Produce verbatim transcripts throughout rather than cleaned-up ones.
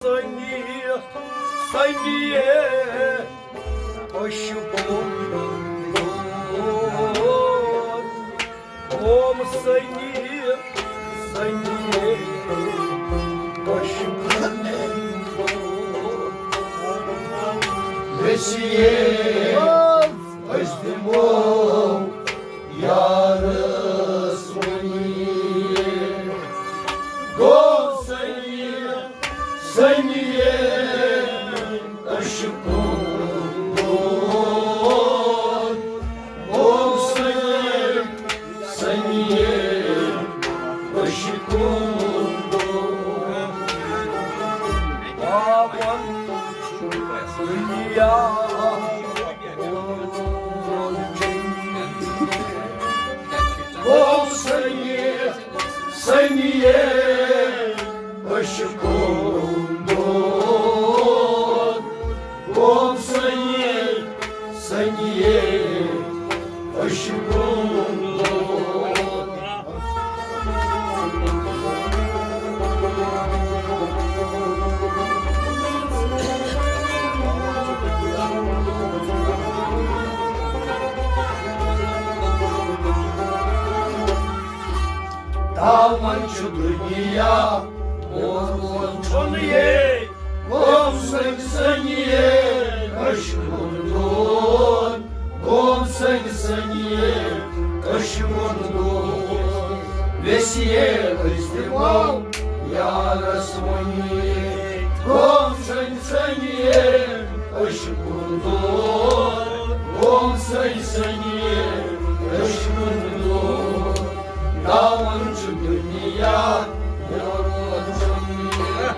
سنی، سنی، عشقُن دود۔ قوم سنی، سنی، عشقُن دود۔ ویسے أسۍ دِمو یارس وۄنۍ۔ گوٚو سنی، سنی، عشقُن دود۔ گوٚو سنی، سنی، عشقُن دود۔ پاون دنیا گوٚو سنی، سنی، عشقُن دود۔ گوٚو سنی، سنی، عشقُن دود۔ تاوان چھُ دُنیا، موزون چھُنہٕ یے۔ قوم سنی، سنی، عشقُن دود۔ قوم سنی، سنی، عشقُن دود۔ ویسے أسۍ دِمو یارس وۄنۍ۔ قوم سنی، سنی، عشقُن دود۔ قوم سنی، سنی، عشقُن دود۔ تاوان چھُ دُنیا، موزون چھُنہٕ یے۔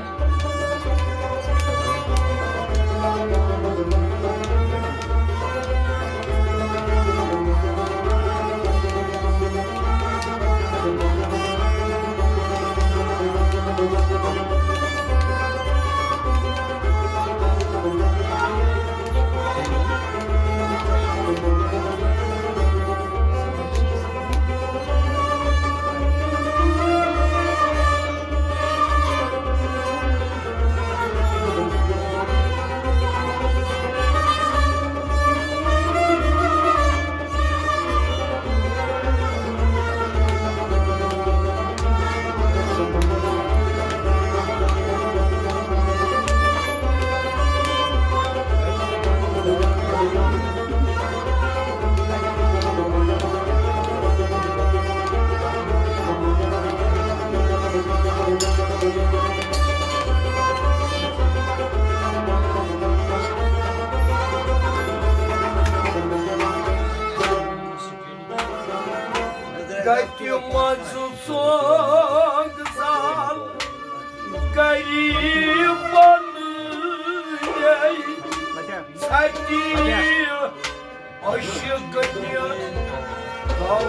گَتہِ منٛز ژوٚنٛگ زال غریٖبن ژھٹہِ عشقنہِ گَو۔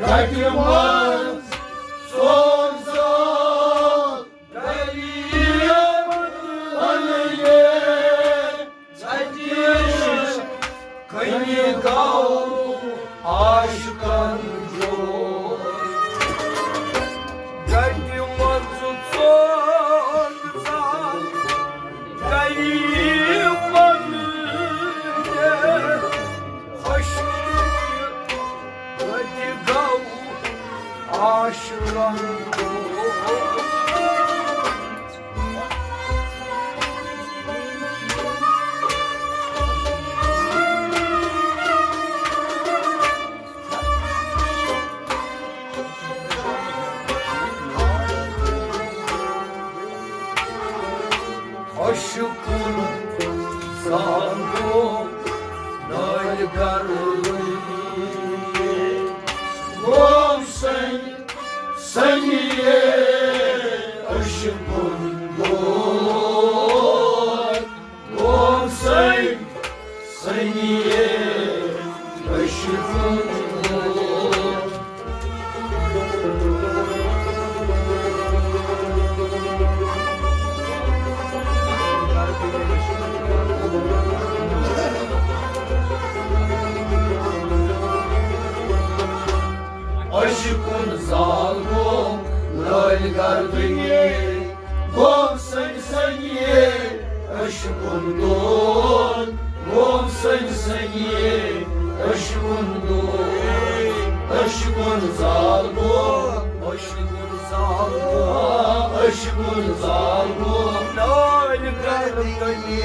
گَتہِ منٛز ژوٚنٛگ زال غریٖبن ژھٹہِ کنہِ گَو عاشقن جوش۔ گَتہِ منٛز ژوٚنٛگ زال غریٖبن خۄش گَتہِ گَو عاشقن جوش۔ عشقن زانگو نٲلۍ گرٕے۔ قوم سنی، سنی، عشقن دود۔ قوم سنی، سنی، عشقن دود۔ گردنی، گوم سنی سنی عشقن دود، گوم سنی سنی عشقن دود، عشقن زال گوم، عشقن زال گوم، عشقن زال گوم، نالۍ گردنی،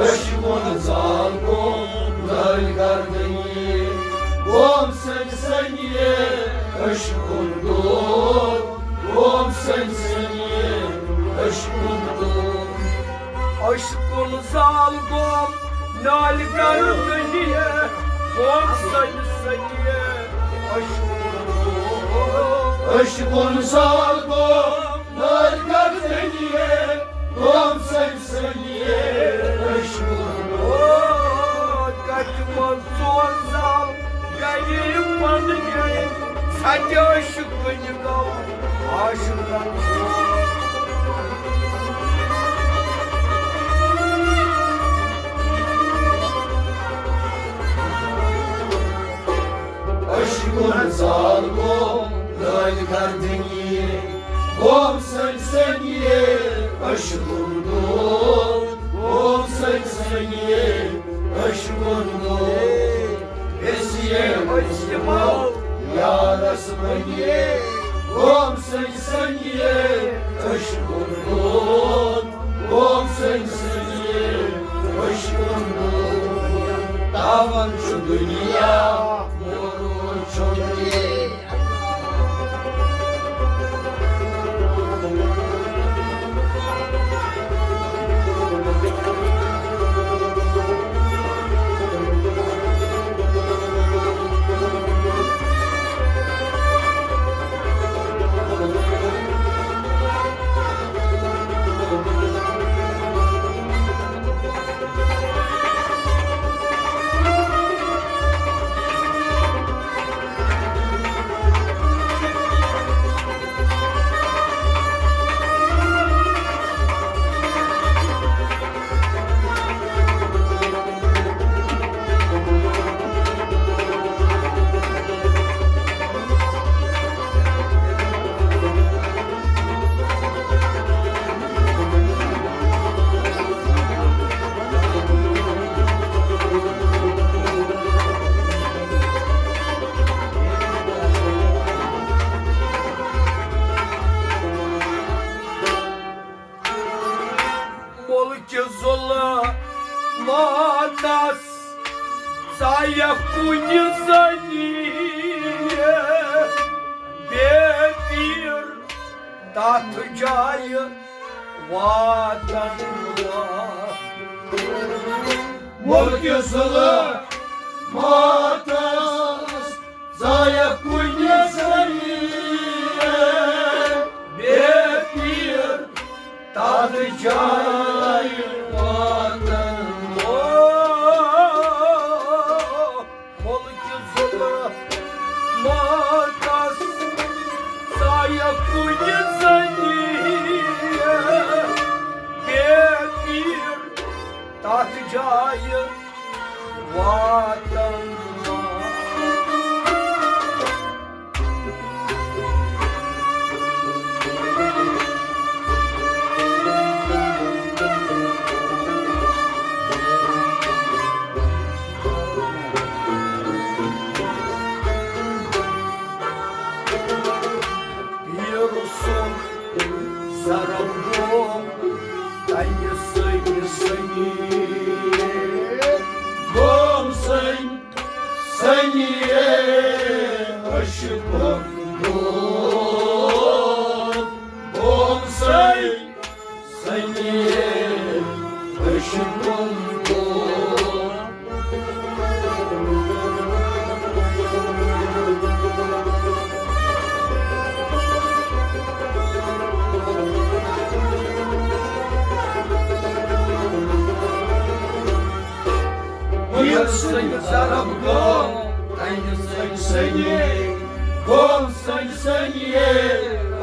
عشقن زال گوم، نالۍ گردنی، گوم سنی سنی عشقن دود، گوم سنی سنی عشقن دود۔ عشقن زال گوم نالۍ گردنی، گوم سنی سنی عشقن دود۔ عشقن زال گوم نالۍ گردنی، گوم سنی سنی عشقن دود۔ او، کتہِ منٛز ژون زال گرِ پننہِ، سۄ تہِ عشقن گوٚو عاشقن۔ عشقن زال گوم نالۍ گردنی، گوم سنی سنی عشقن دود، گوم سنی سنی عشقن دود۔ ویسے مجتمع یارس بنی، گوم سنی سنی عشقن دود، گوم سنی سنی عشقن دود۔ تاون چھُ دنیا مورور چھُنہٕ۔ مُلکہِ ظلماتس ژایہ کُنہِ زٔنی، بے پیٖر تتھ جایہِ واتن۔ مُلکہِ ظلماتس ژایہ کُنہِ زٔنی، بے پیٖر تتھ جایہِ واتن۔ او، مُلکہِ ظلماتس ژایہ کُنہِ زٔنی، بے پیٖر تتھ جایہِ واتن۔ پیٖر سُنٛد ضرب گوٚو تَمہِ سۭتۍ سٔنی۔ گوٚو سٔنۍ سٔنی عشقن دود۔ گوٚو سٔنۍ سٔنی عشقن دود۔ ییٚلہِ سُہ ضرب گوٚو، تَمہِ سۭتۍ سٔنی گوٚو سٔنۍ سٔنی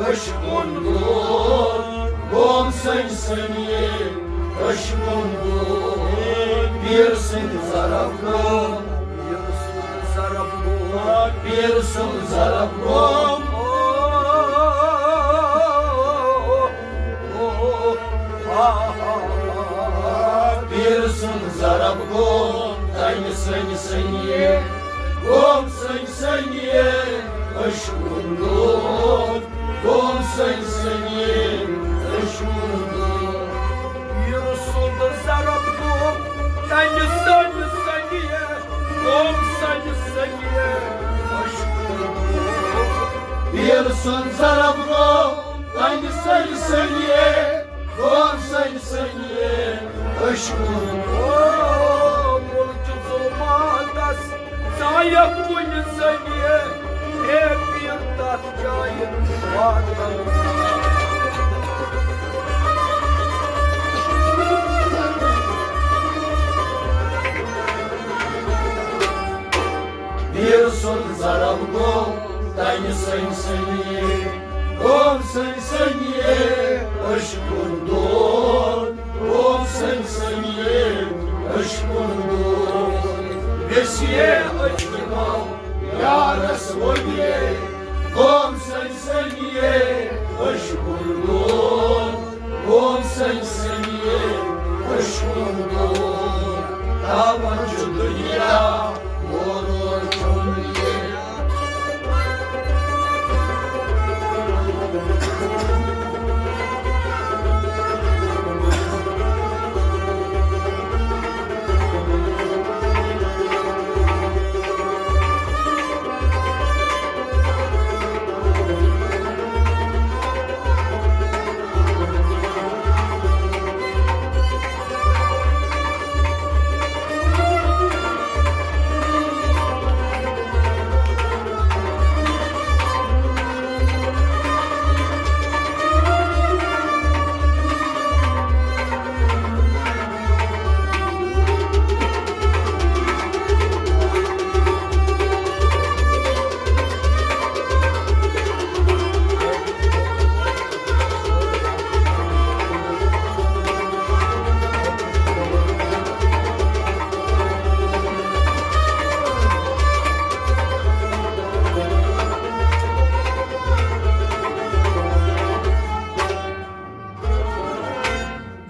عشقن دود۔ گوٚو سٔنۍ سٔنی عشقن دود۔ پیٖر سُنٛد ضرب گوٚو، پیٖر سُنٛد ضرب گوٚو۔ سنہِ سنہِ، گوم سنہِ سنہِ، عشقُن دود۔ گوم سنہِ سنہِ، عشقُن دود۔ پیٖر سُنٛد ضرب گوٚو تنہِ سنہِ سنہِ، گوم سنہِ سنہِ، عشقُن دود۔ پیٖر سُنٛد ضرب گوٚو تنہِ سنہِ سنہِ، گوم سنہِ سنہِ، عشقُن۔ او، مُلکہِ ظُلماتس ژایکھ کُنہِ زنہِ، ہے پیٖر تتھ جایہِ واتن۔ پیٖر سُنٛد ضرب گوٚو تنہِ سنہِ سنہِ، گوم سنہِ سنہِ، عشقُن دود۔ گوم سنہِ سنہِ، عشقُن دود۔ ویسیے عشقہِ مو یارس ووٚنیے، گوم سنہِ سنہِ، عشقُن دود۔ گوم سنہِ سنہِ، عشقُن دود۔ تاون چھُ دُنیا، اورٕ اورٕ چھُنہٕ یہِ۔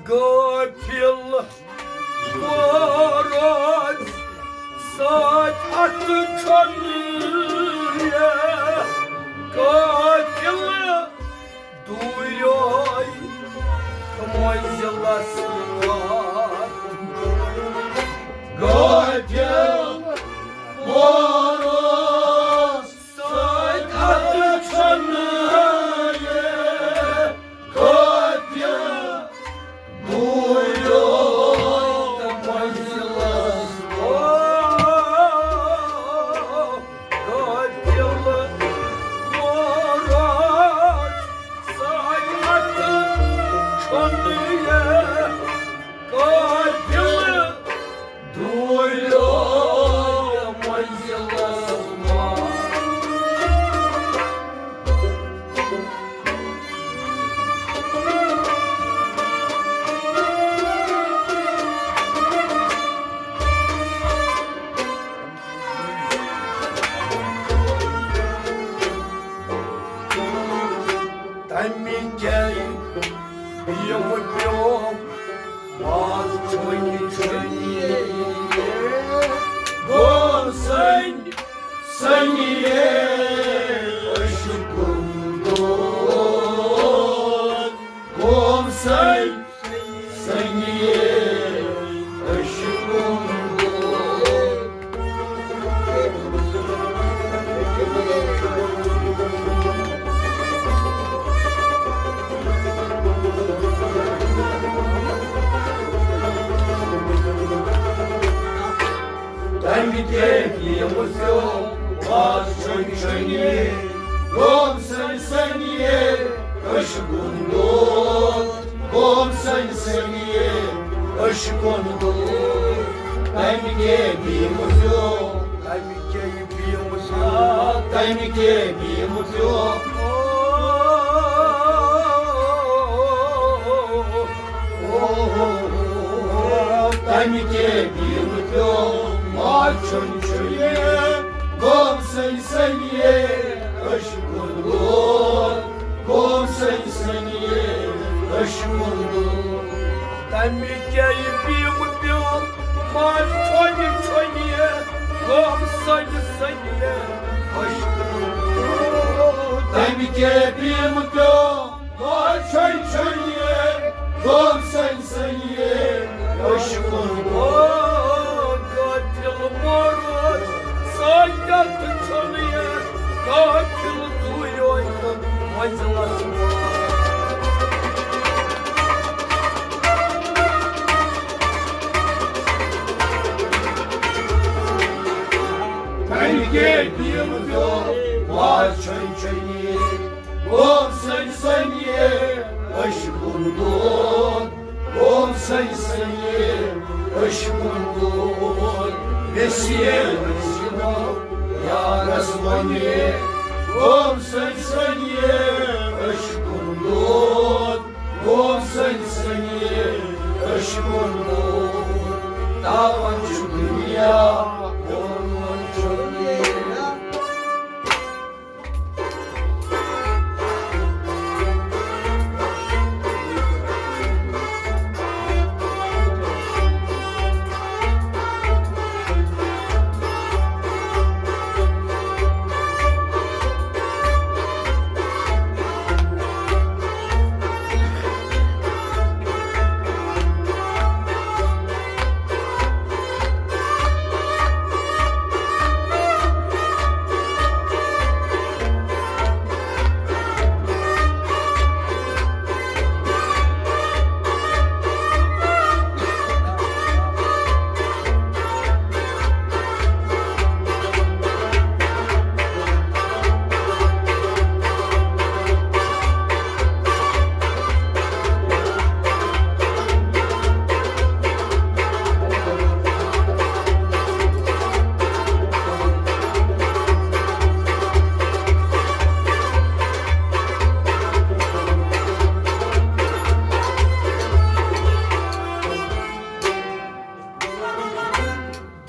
غافل مورز سۭتۍ اَتھٕ چھۄنہٕ یہِ قٲتِل دوٗریو منزلس وات۔ غٲفِل مورس سۭتۍ اَتھٕ چھۄنہٕ یہِ قٲتِل دوٗریو منزلس وات۔ قٲتِل مورس سۭتۍ اَتھٕ چھۄنہٕ یہِ قٲتِل دوٗریو منزلس وات۔ تَمہِ گرِ یِم پیوم باز چھُنہِ چھُنہِ گوم سنہِ سنہِ عشقُن دود۔ گوم سنہِ سنہِ عشقُن دود۔ تَمہِ تہِ یِم پیوم باز چھُنہِ چھُنہِ گوم سنہِ سنہِ عشقُن دود۔ گوم سنہِ سنہِ عشقُن دود۔ تَمہِ کیٛاہ بیٖمہٕ پیوٚو؟ تَمہِ کیٛاہ بیٖمہٕ پیوٚو؟ تَمہِ کیٛاہ بیٖمہٕ پیوٚو؟ تَمہِ کیٛاہ بیٖمہٕ پیوٚو؟ ما چھُنہٕ چھُنہِ گوم سنہِ سنہِ عشقُن دود۔ گوم سنہِ سنہِ عشقُن دود۔ تَمہِ کیٛاہ بیٖمہٕ پیوٚو؟ ما چھُنہِ چھُنہِ قوم سنہِ سنہِ عشق۔ تمہِ کے بیم پیو، آ، چھۄنۍ چھۄنۍ یے، قوم سنہِ سنہِ عشق۔ او قاتل مورو، ساکت چھُنہٕ یہِ، قاتل دوٗریو تہٕ منزلس منٛز۔ کنہِ کے دِل دیو، واز چھۄنۍ چھۄنہِ، گوٚو سنہِ سنہِ عشقُن دود۔ گوٚو سنہِ سنہِ عشقُن دود۔ ویسے أسۍ یِمو یارس وۄنہِ، گوٚو سنہِ سنہِ عشقُن دود۔ گوٚو سنہِ سنہِ عشقُن دود، تاوان چھُ دُنیا گوٚمُت چھُ۔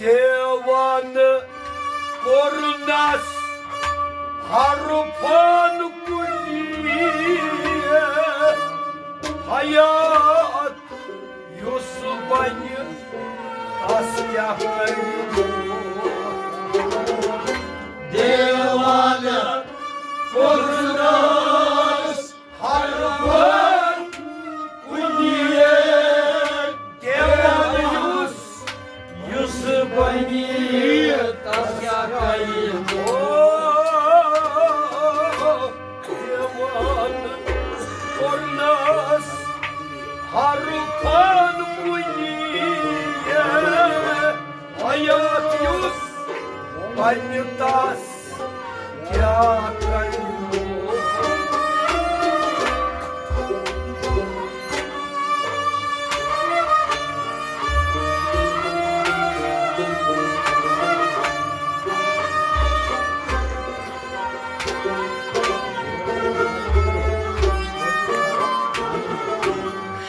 دیوان کوٚرنس حرفن کُلی حیات یُس بنہِ، تس کیٛاہ کرِ؟ دیوان کوٚرنس حرفن کُلی دیوان یُس، یُس بنہِ، تس کیٛاہ کرِ؟ او دیوان کوٚرنس حرفن کُلی حیات یُس بنہِ، تس کیٛاہ کرِ؟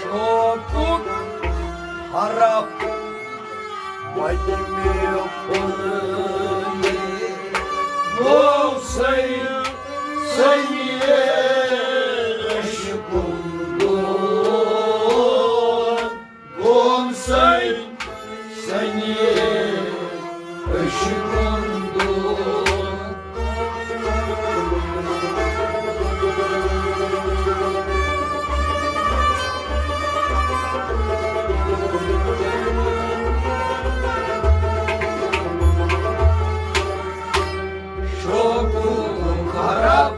شوقُک حرف وۄنۍ مےٚ کھوٚل۔ گوٚو سَے، سَے عشقُن دود۔ گوٚو سَے، سَے عشقُن دود۔ شوقُک حرف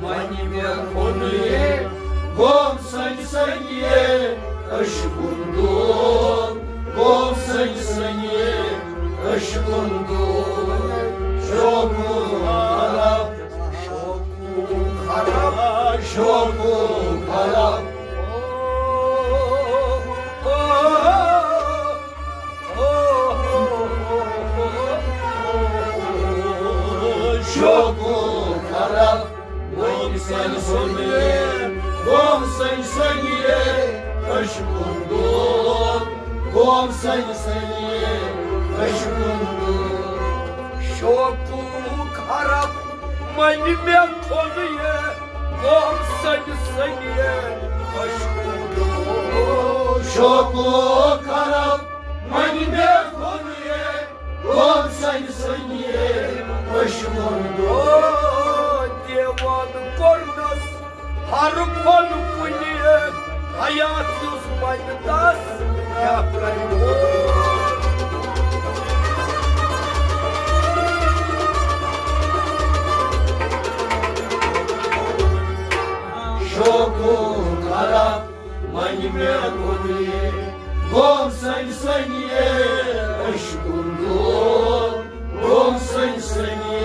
وۄنۍ مےٚ کھوٚل۔ گوٚو سَے، سَے عشقُن دود۔ گوٚو سَے، سَے عشقُن دود۔ شوقُک حرف، شوقُک حرف، شوقُک حرف۔ شوقُک حرف، گوٚو سَے، سَے، گوٚو سَے، سَے عشقُن دود۔ گوٚو سَے، سَے عشقُن دود۔ شوقُک حرف وۄنۍ مےٚ کھوٚل۔ گوٚو سَے، سَے عشقُن دود۔ شوقُک حرف وۄنۍ مےٚ کھوٚل۔ گوٚو سَے، سَے او دیوان کوٚرنس ہر فن کُنہِ، حیات یُس بنہِ تس کیٛاہ کرِ وول۔ شوقو کرا منہِ مےٚ کُنہِ، گوم سنہِ سنہِ عشقُن دود۔ گوم سنہِ سنہِ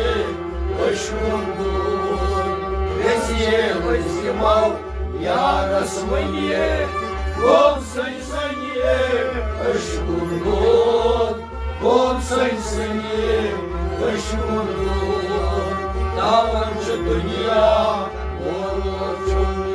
عشقُن دود۔ گژھِ ہے أسۍ دِمو یارس وۄنۍ۔ گوم سنہِ سنہِ عشقُن دود۔ گوم سنہِ سنہِ عشقُن دود۔ تاوان چھُ دُنیا وول چھُم یہِ۔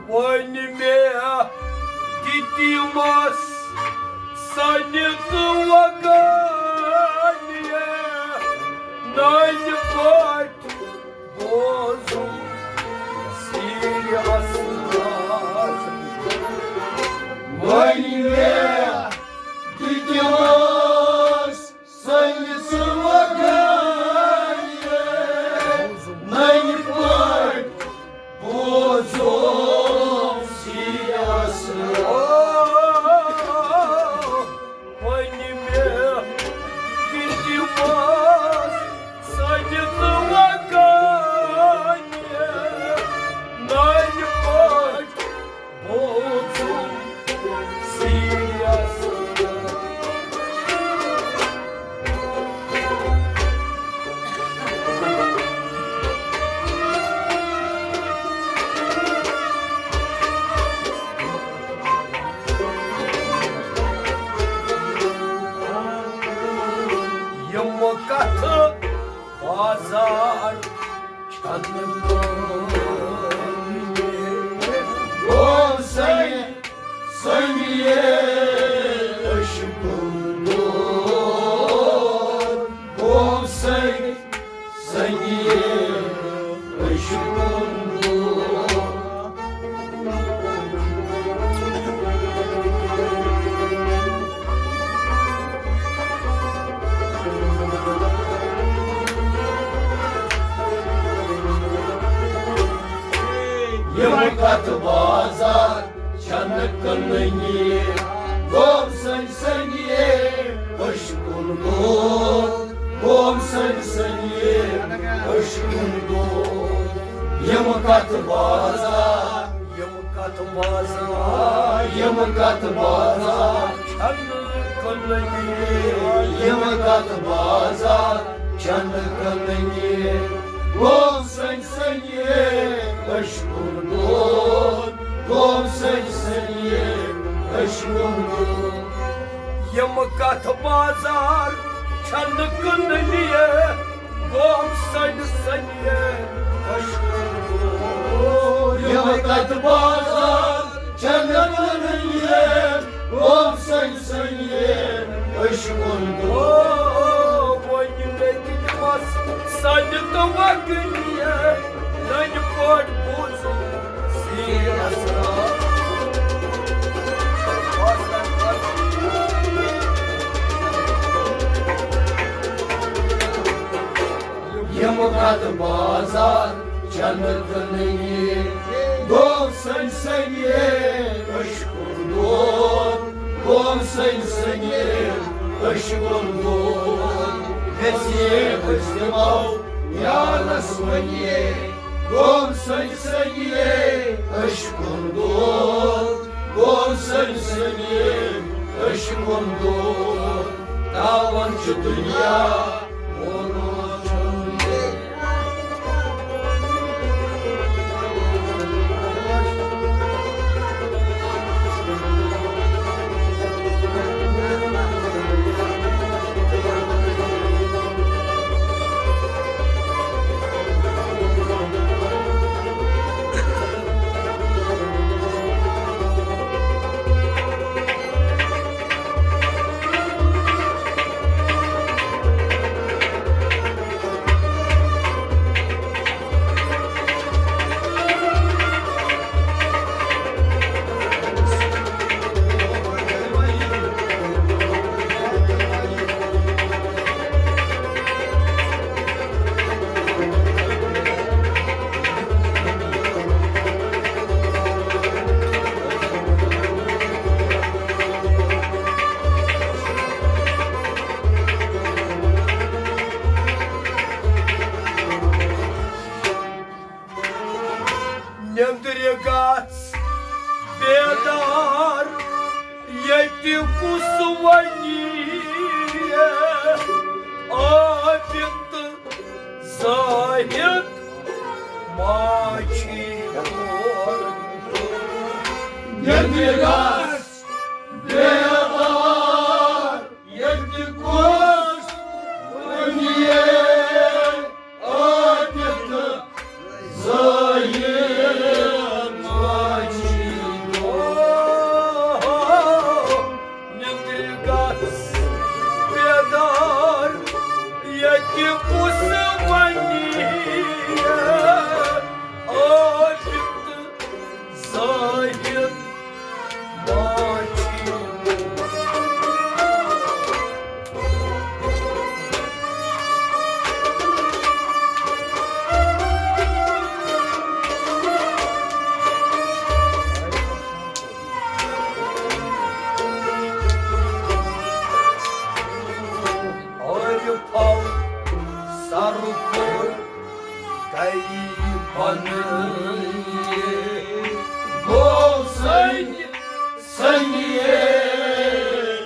وۄنۍ مےٚ دِتِمَس سَنہِ تہٕ وَگانہِ نَنہِ پٲٹھۍ بوزُم سیٖرِ اَسرار۔ وۄنۍ مےٚ دِتِمَس سنہِ ژٕ وغٲرِ ننہِ پٲٹھۍ بوزُم سیاست۔ وۄنۍ مےٚ تہِ دِمس سنہِ ژٕ وغٲرِ ننہِ پٲٹھۍ بوزُم سیاست۔ یِم کتھٕ بازار چھنہٕ کٕننہِ۔ گوٚو سنہِ، سنہِ عشقُن دود۔ گوٚو سنہِ، سنہِ عشقُن دود۔ یِم کتھٕ بازار چھنہٕ کٕننہِ۔ گوٚو سنہِ، سنہِ عشقُن دود۔ گوٚو سنہِ، سنہِ عشقُن دود۔ یِم کتھٕ بازار، یِم کتھٕ بازار، یِم کتھٕ بازار چھنہٕ کٕننہِ۔ یِم کتھٕ بازار چھنہٕ کٕننہِ۔ گوٚو سنہِ، سنہِ عشقُن دود۔ گوٚو سنہِ، سنہِ عشقُن دود۔ یِم کتھٕ بازار چھنہٕ کٕننہِ۔ گوٚو سنہِ، سنہِ عشقُن دود۔ یِم کتھٕ بازار چھنہٕ کٕننہِ۔ گوٚو سنہِ، سنہِ عشقُن دود۔ وۄنۍ لٔگۍ دِمس سنہِ تہٕ وغٲرِ ننہِ پٲٹھۍ بوزُم سیٖرِ اَسرار۔ یِم کتھٕ بازار چھنہٕ کٕننہِ۔ گوٚو سنہِ، سنہِ عشقُن دود۔ گوٚو سنہِ، سنہِ عشقُن دود۔ گژھِ ہے أسۍ دِمو یارس ونیے، گوم سنۍ سنیے، عشقُن دود۔ گوم سنۍ سنیے، عشقُن دود۔ تاوان چھُ دُنیا، ووٚنُن چھُنہٕ یہِ۔ نیٚنٛدرِ گژھ بیدار، ییٚتہِ کُس وَنہِ عابد تہٕ زاہد ما چھِ یور۔ نیٚنٛدرِ گژھ بیدار، ییٚتہِ کُس وَنہِ عابد تہٕ زاہد ما چھِ یور۔ نیٚنٛدرِ گژھ بیدار، ییٚتہِ کُس وَنہِ عابد تہٕ زاہد ما چھِ یور۔ عارفو سر کوٚر غریبن، گوٚو سنہِ سنیے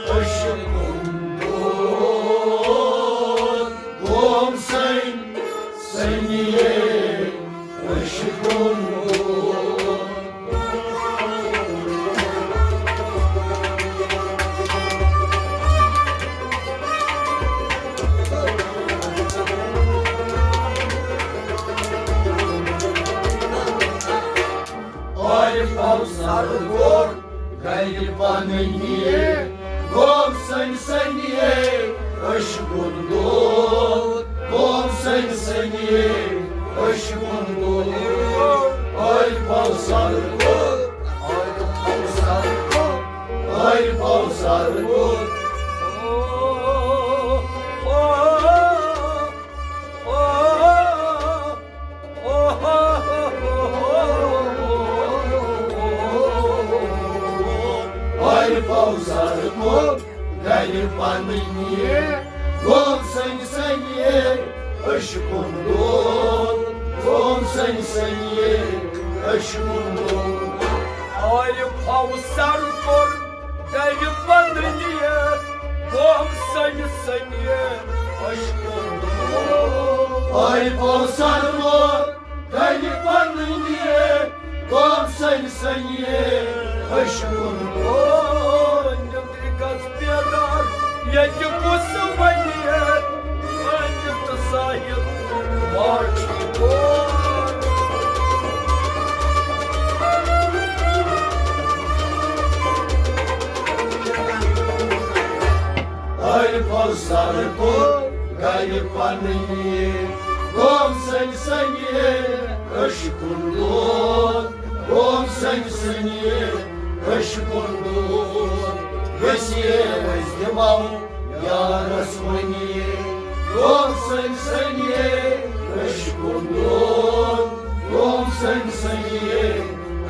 عشقُن دود۔ گوٚو سنہِ سنیے عشقُن دود۔ عارفو سر کوٚر غریبن، گوٚو سنہِ سنیے عشقُن دود۔ گوٚو سنہِ سنیے عشقُن دود۔ عارفو سر کوٚر، عارفو سر کوٚر، عارفو سر کوٚر۔ عارفو سر کوٚر غریبن، گوٚو سنہِ سنیے عشقُن دود۔ گوٚو سنہِ سنیے عشقُن دود۔ عارفو سر کوٚر غریبن، گوٚو سنہِ سنیے عشقُن دود۔ عارفو سر کوٚر غریبن، گوٚو سنہِ سنیے عشقُن دود۔ نیٚنٛدرِ گژھ بیدار، ییٚتہِ کُس وَنہِ عابد تہٕ زاہد ما چھِ یور۔ عارفو سر کوٚر غریبن، گوٚو سنہِ سنیے عشقُن دود۔ گوٚو سنہِ سنیے عشقُن دود۔ ویسے أسۍ دِمو یارس وَنہِ، گوٚو سنہِ سنیے عشقُن دود۔ گوٚو سنہِ سنیے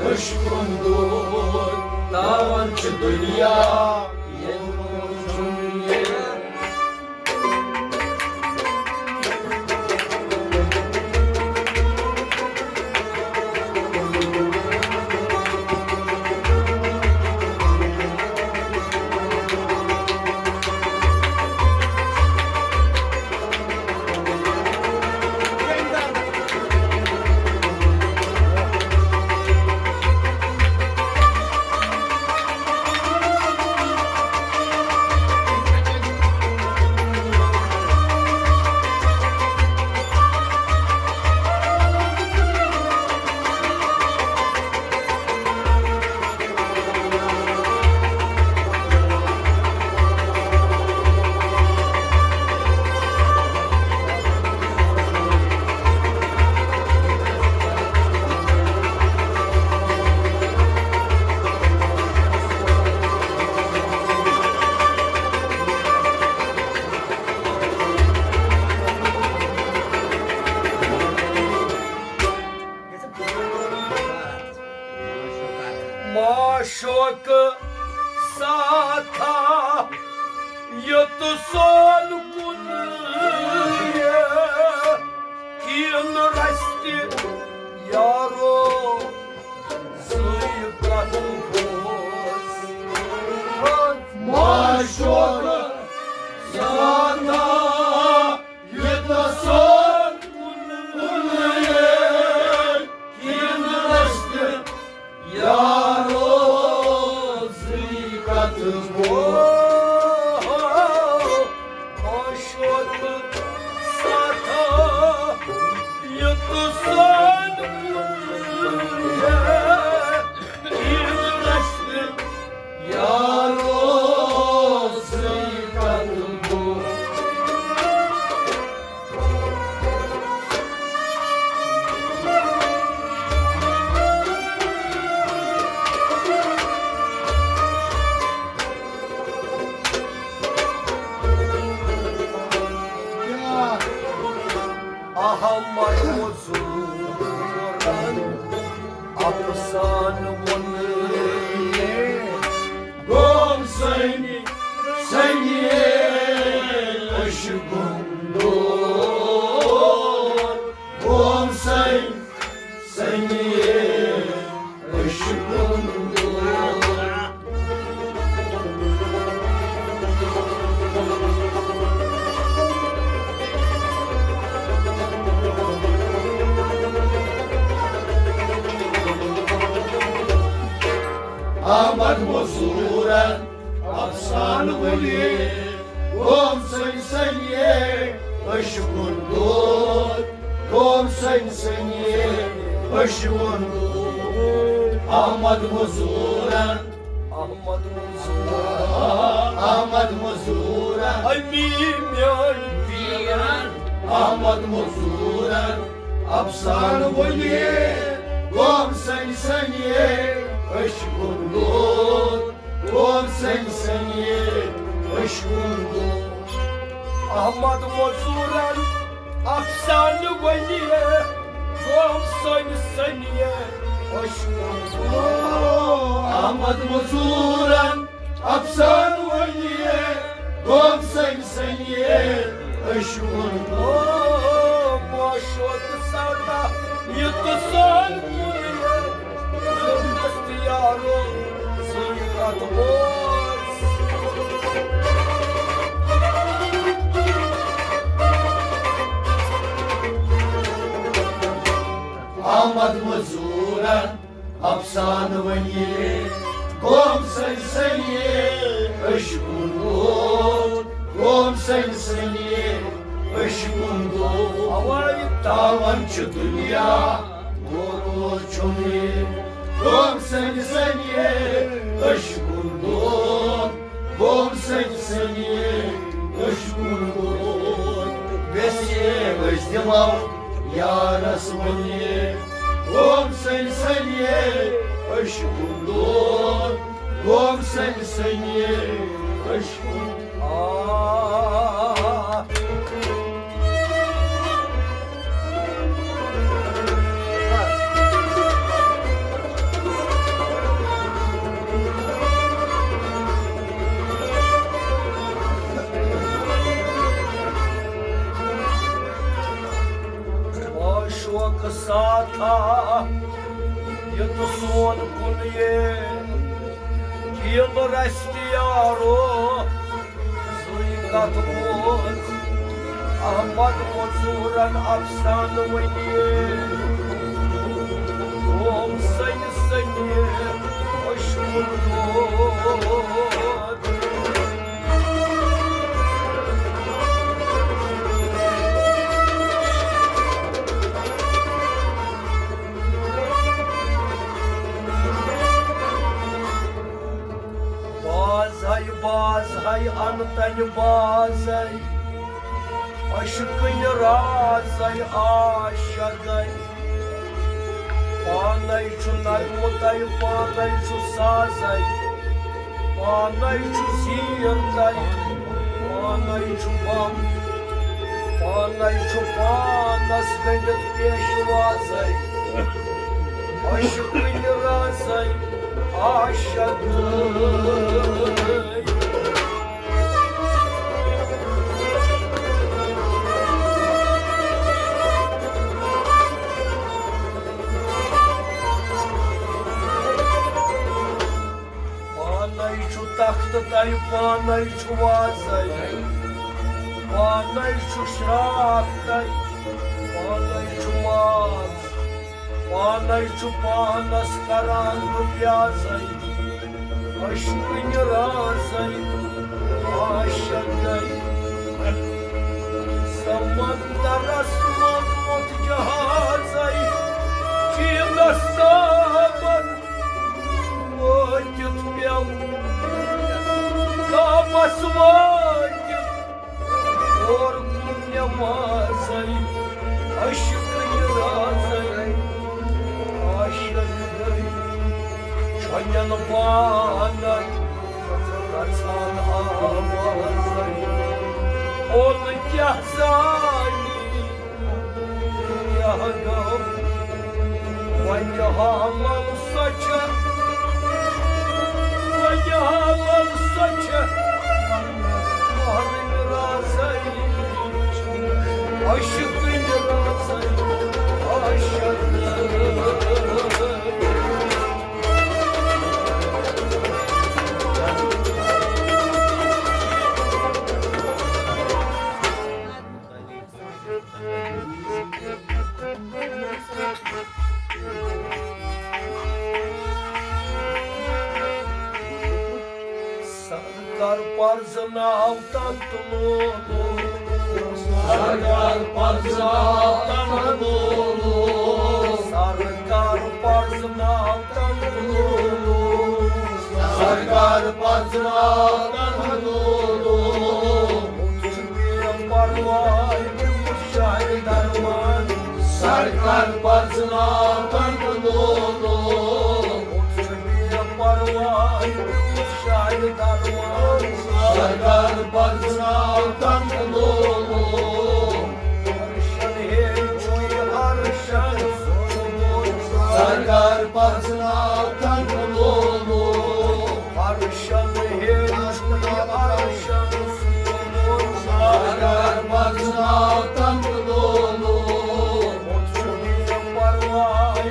عشقُن دود۔ تاوان چھُ دُنیا، ییٚتہِ چھُنہٕ یہِ۔ معشوق ساتھا، یوٚت سون کُن کِن رستہِ یارو، زٕے کتھ بوز۔ معشوق ساتھا، یوٚت سون کُن کِن رستہِ یارو، زٕے کتھ گو۔ معشوق ساتھا، یوٚت سون کُن کِن رستہِ یارو، زٕے کتھ گو۔ احمد مزورن افسانہٕ ووٚن، گوم سنی سنی عشقن دود، گوم سنی سنی عشقن دود۔ احمد مزورن افسانہٕ ؤنی، گوم سنی سنی عشقن دود، گوم سنی سنی عشقن دود۔ احمد مزورن، احمد مزورن، احمد مزورن، امی میٲنۍ پیرن۔ احمد مزورن افسانہٕ ؤنی، گوم سنی سنی عشقن دود، گوم سنی سنی عشقن دود۔ احمد مزورن افسانہٕ ؤنی، گوم سنی سنی عشقن دود۔ احمد مزورن افسانہٕ ؤنی، گوم سنی سنی عشقن دود۔ معشوق ساتھا، یوٚت سون کُن کِن رستہِ یارو، زٕے کتھ بوز۔ احمد مزورن افسانہٕ ؤنی، گوم سنی سنی عشقن دود، گوم سنی سنی عشقن دود۔ اوا، یہِ تاوان چھُ دُنیا، گوٚو روز چھُم یہِ، گوم سنی سنی عشقن دود، گوم سنی سنی عشقن دود۔ ویسے أسۍ دِمو یارس وۄنۍ، گوم سنی سنی عشقن دود، گوم سنی سنی عشقن دود۔ آ۔ معشوق ساتھا، یوٚت سون کُن یہِ کِن رستہِ یارو، زٕے کتھ بوز۔ احمد مزورن افسانہٕ ؤنی، گوم سنی سنی عشقن دود۔ باز ہے، باز ہے، انتن باز ہے، عشقٕنۍ راز ہے، عاشق ہے۔ پانے چھُ نغمہٕ تہٕ پانے چھُ ساز ہے، پانے چھُ زیٖر تہٕ پانے چھُ بم، پانے چھُ پانس گٔنٛڈِتھ پیشواز ہے۔ عشقٕنۍ راز ہے، عاشق۔ پانے چھُ تخت تہٕ پانے چھُ وازے، پانے چھُ شراکھ تہٕ پانے چھُ واز، پانے چھُ پانس کران لُبیازے، عشقٕنۍ رازے، عاشقے۔ سمندرس منٛز ووٚتھ جہازے، چیٖنس تامَتھ وٲتِتھ پیوٚو، کعبس وٲتِتھ اور کُن نٮ۪مازے، عشقٕنۍ رازے، عاشق گٔے چھۄنٮ۪ن پانن گژھان آوازے۔ اوٚن کیٛاہ زانہِ کیٛاہ گوٚو؟ وۄنۍ حالل سۄ چھےٚ، وۄنۍ حالل سۄ چھےٚ مہرٕنۍ رازے، عشقٕنۍ رازے، عاشق۔ سرکار پرزناو تن تہٕ لولو۔ سرکار پرزناو تن تہٕ لولو۔ سرکار پرزناو تن تہٕ لولو۔ سرکار پرزناو تن تہٕ لولو۔ پرواے شاہ درمان۔ سرکار پرزناو تن تہٕ لولو۔ پرواے شاہ درمان۔ سرکار پرزناو تن تہٕ لولو۔ عرشن ہے چھُے عرشن۔ سرکار پرزناو تن تہٕ لولو۔ عرشن ہے چھُے عرشن۔ سرکار پرزناو تن تہٕ لولو۔ پرواے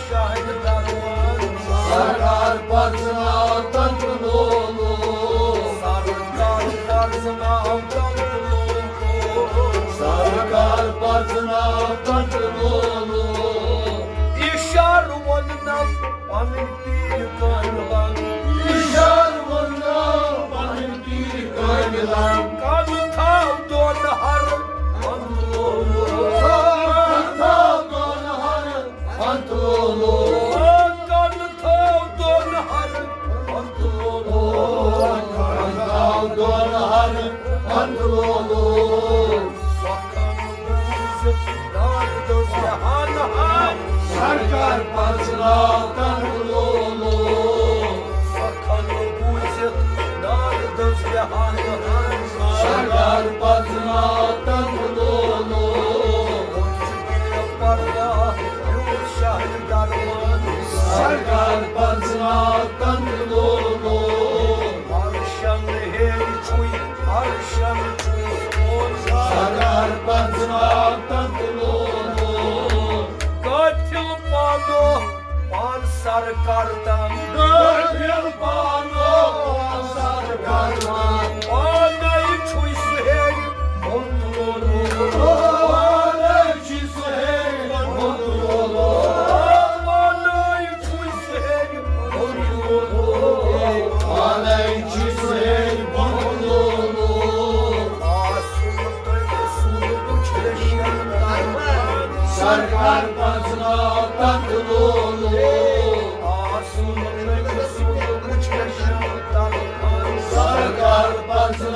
شاہ درمان۔ سرکار پرزناو تن تہٕ لولو۔ سرکار پرزناو تن تہٕ لولو۔ سرکار پرزناو تن تہٕ لولو۔ اشارٕ ووٚننم پنٕنۍ پیٖرِ کاملن۔ اشارٕ ووٚننم پنٕنۍ پیٖرِ کاملن۔ کن تھاو دۄن ہر پنتلو۔ کن تھاو دۄن ہر پنتلو۔ کن تھاو دۄن ہر پنتلو۔ کن تھاو دۄن ہر پنتلو۔ سۄ کن بوٗزِتھ ناردس بیہان ہا۔ سرکار پرزناو تن تہٕ لولو۔ سۄ کن بوٗزِتھ ناردس بیہان ہا۔ سرکار پرزناو تن تہٕ لولو۔ پرواہ یوٗت شاہ درمان۔ سرکار پرزناو تن تہٕ لولو۔ عرشن ہیٚرِ چھُے عرشن چھُے سون۔ سرکار پرزناو تن تہٕ لولو۔ قاتل پانو پان سرکار تام۔ قاتل پانو پان سرکار تام۔ پانے چھُے سُہ ہیٚرِ بۄن تُلو۔ پانے چھُے سُہ ہیٚرِ بۄن تُلو۔ پانے چھُے سُہ ہیٚرِ بۄن تُلو۔ پانے چھُے سُہ ہیٚرِ بۄن تُلو۔ آسُن تٔمۍ سُنٛد وُچھ مےٚ شیطان۔ سرکار پرزناو تن تہٕ لولو۔ آسُن تٔمۍ سُنٛد وُچھ مےٚ شیطان۔ سرکار پرزناو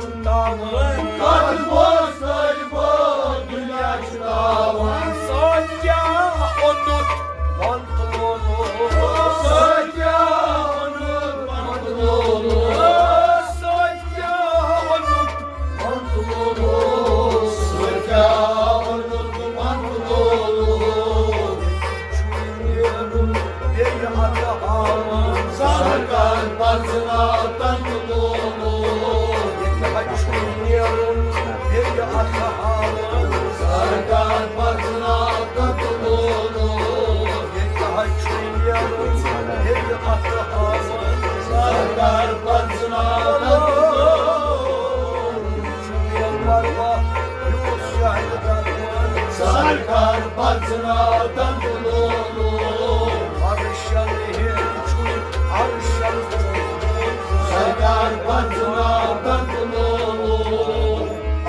تاوان۔ کتھ بوز طٲلبو، دُنیا چھُ تاوان۔ سۭتۍ کیٛاہ اوٚنُتھ وَن تہٕ لولو؟ سۭتۍ کیٛاہ اوٚنُتھ وَن تہٕ لولو؟ سۭتۍ کیٛاہ اوٚنُتھ وَن تہٕ لولو؟ سۭتۍ کیٛاہ اوٚنُتھ وَن تہٕ لولو؟ چھُے نیرُن بیٚیہِ اَتھٕ ہاوان۔ سرکار پرزٕناو تن تہٕ لولو۔ ییٚتہِ حظ چھُے نیرُن بیٚیہِ اَتھٕ ہاوان۔ سرکار پرزٕناو تن تہٕ لولو۔ ییٚتہِ حظ چھُے نیرُن بیٚیہِ اَتھٕ ہاوان۔ سرکار پرزٕناو تن تہٕ لولو۔ چھُ مےٚ پرواہ یوٗت شاہہِ درمان۔ سرکار پرزٕناو تن تہٕ لولو۔ عرشن ہیٚرِ چھُے، عرشن چھُے۔ سرکار پرزٕناو تن تہٕ لولو۔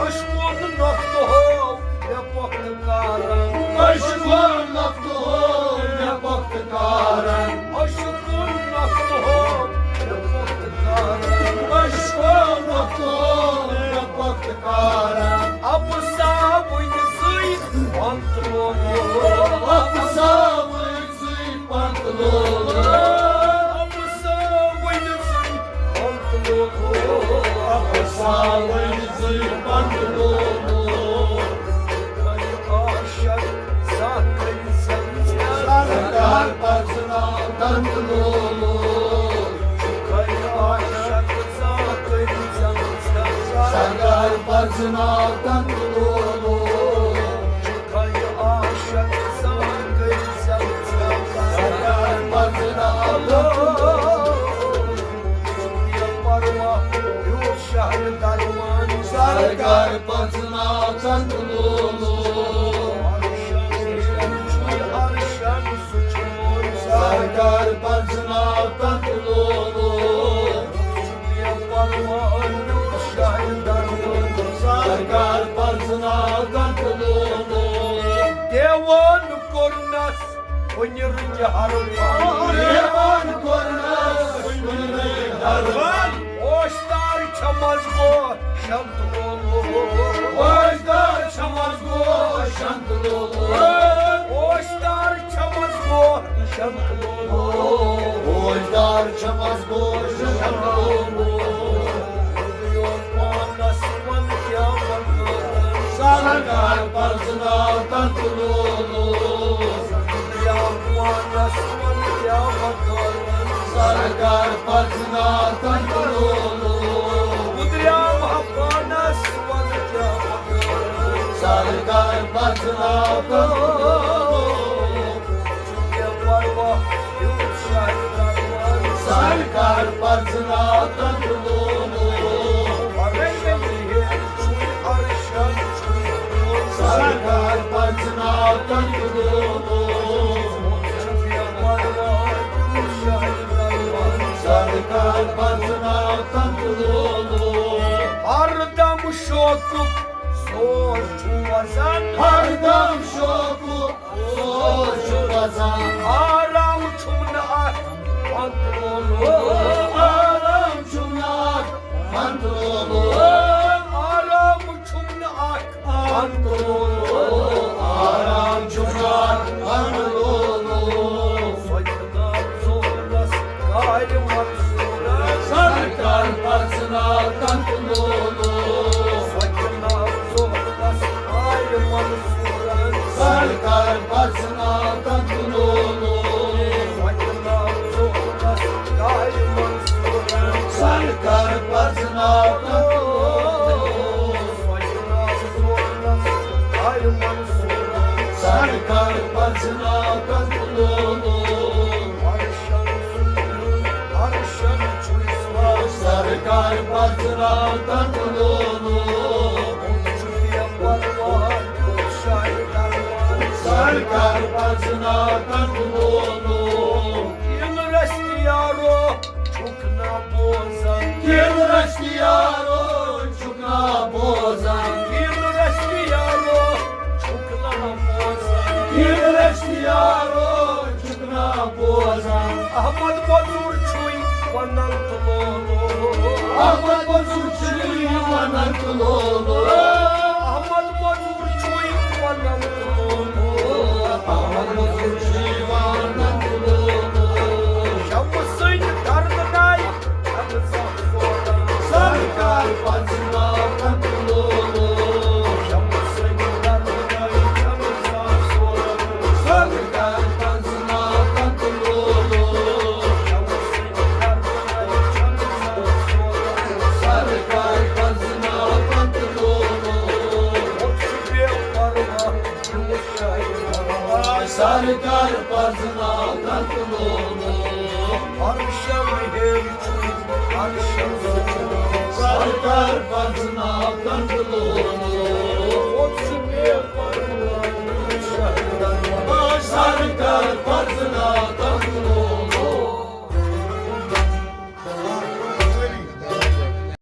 عشقُن نۄقطہٕ ہٲو مےٚ پۄختہٕ کارن۔ عشقُن نۄقطہٕ ہٲو مےٚ پۄختہٕ کارن۔ عشقُن نۄقطہٕ ہٲو مےٚ پۄختہٕ کارن۔ عشقُن نۄقطہٕ ہٲو مےٚ پۄختہٕ کارن۔ اَپہٕ ساوٕنۍ زٕے پنٛت لولو۔ اَپہٕ ساوٕنۍ زٕے پنٛت لولو۔ اَپہٕ ساوٕنۍ زٕے پنٛت لولو۔ اَپہٕ ساوٕنۍ زٕے پنٛت لولو۔ کَرِ عاشق زانٛہہ کٔرِتھ زَن ژےٚ۔ سرکار پرزٕناو تن تہٕ لولو۔ کَرِ عاشق زانٛہہ کٔرِتھ زَن ژےٚ۔ سرکار پرزٕناو تن تہٕ لولو۔ کَرِ عاشق زانٛہہ کٔرِتھ زَن ژےٚ۔ سرکار پرزٕناو تن تہٕ لولو۔ چھُ مےٚ پرواہ یوٗت شاہہِ درمان۔ سرکار پرزٕناو تن تہٕ لولو۔ عرشن چھُے عرشن سُہ چھُے۔ سرکار پرزٕناو تن تہٕ لولو۔ چھُ مےٚ پرواہ یوٗت شاہہِ درمان۔ سرکار پرزٕناو تن تہٕ لولو۔ دیوان کوٚرنس کُنہِ رٕتہِ ہر فن۔ دیوان کوٚرنس کُنہِ رٕتہِ ہر فن۔ اوشتار چھمس گوٚو شنت لولو۔ اوشتار چھمس گوٚو شنت لولو۔ اوشتار چھمس گوٚو شنت لولو۔ اوشتار چھمس گوٚو شنت لولو۔ یوت پانس وَن کیٛاہ وَنہٕ۔ سرکار پرزٕناو تن تہٕ لولو۔ دٔریاو پانس وَن کیٛاہ وَنہٕ۔ سرکار پرزٕناو تن تہٕ لولو۔ دٔریاو پانس وَن کیٛاہ وَنہٕ۔ سرکار پرزٕناو تن تہٕ لولو۔ چھُ مےٚ پرواہ یوٗت شاہہِ درمان۔ سرکار پرزٕناو تن تہٕ لولو۔ عرشن ہیٚرِ چھُے عرشن چھُے۔ سرکار پرزٕناو تن تہٕ لولو۔ چھُ مےٚ پرواہ یوٗت شاہہِ درمان۔ سرکار پرزٕناو تن تہٕ لولو۔ ہر دم شوقُک سوز چھُ وزان۔ ہر دم شوقُک سوز چھُ وزان۔ آرام چھُم نہٕ اَتھ پنٛت لولو۔ آرام چھُم نہٕ اَتھ پنٛت لولو۔ آرام چھُم نہٕ اَتھ پنٛت لولو۔ آرام چھُم نہٕ اَتھ پنٛت لولو۔ سۄ تہِ ناو زورس کارِ منصوٗرس۔ سرکار پرزٕناو تن تہٕ لولو۔ سۄ تہِ ناو زورس کارِ منصوٗرس۔ سرکار پرزٕناو تن تہٕ لولو۔ سۄ تہِ ناو زورس کارِ منصوٗرس۔ سرکار پرزٕناو تن تہٕ لولو۔ سۄ تہِ ناو زورس کارِ منصوٗرس۔ سرکار پرزٕناو تن تہٕ لولو۔ عرشن سُہ چھُ، عرشن چھُے سُہ۔ سرکار پرزٕناو تن تہٕ لولو۔ چھُ مےٚ پرواہ یوٗت شاہہِ درمان۔ سرکار پرزٕناو تن تہٕ لولو۔ یِم رستہٕ یارو چھُکھ نہ بوزان۔ یِم رستہٕ یارو چھُکھ نہ بوزان۔ یِم رستہٕ یارو چھُکھ نہ بوزان۔ یِم رستہٕ یارو چھُکھ نہ بوزان۔ احمد مزور چھُے ونان تہٕ لولو۔ احمد مزور چھُے اننت لولو۔ احمد مزور چھُے اننت لولو۔ احمد مزور چھُے اننت لولو۔ شمس سٕنٛدۍ درد ناے شمس سرکار پزناو اننت لولو۔ شمس سٕنٛدۍ درد ناے شمس سرکار پزناو اننت لولو۔ شمس سٕنٛدۍ درد ناے شمس سرکار پزناو اننت لولو۔ سرکار پزناو اننت لولو۔ عرشم ہیٚرِ چھُ، عرشم ہیٚرِ۔ سرکار پزناو اننت لولو۔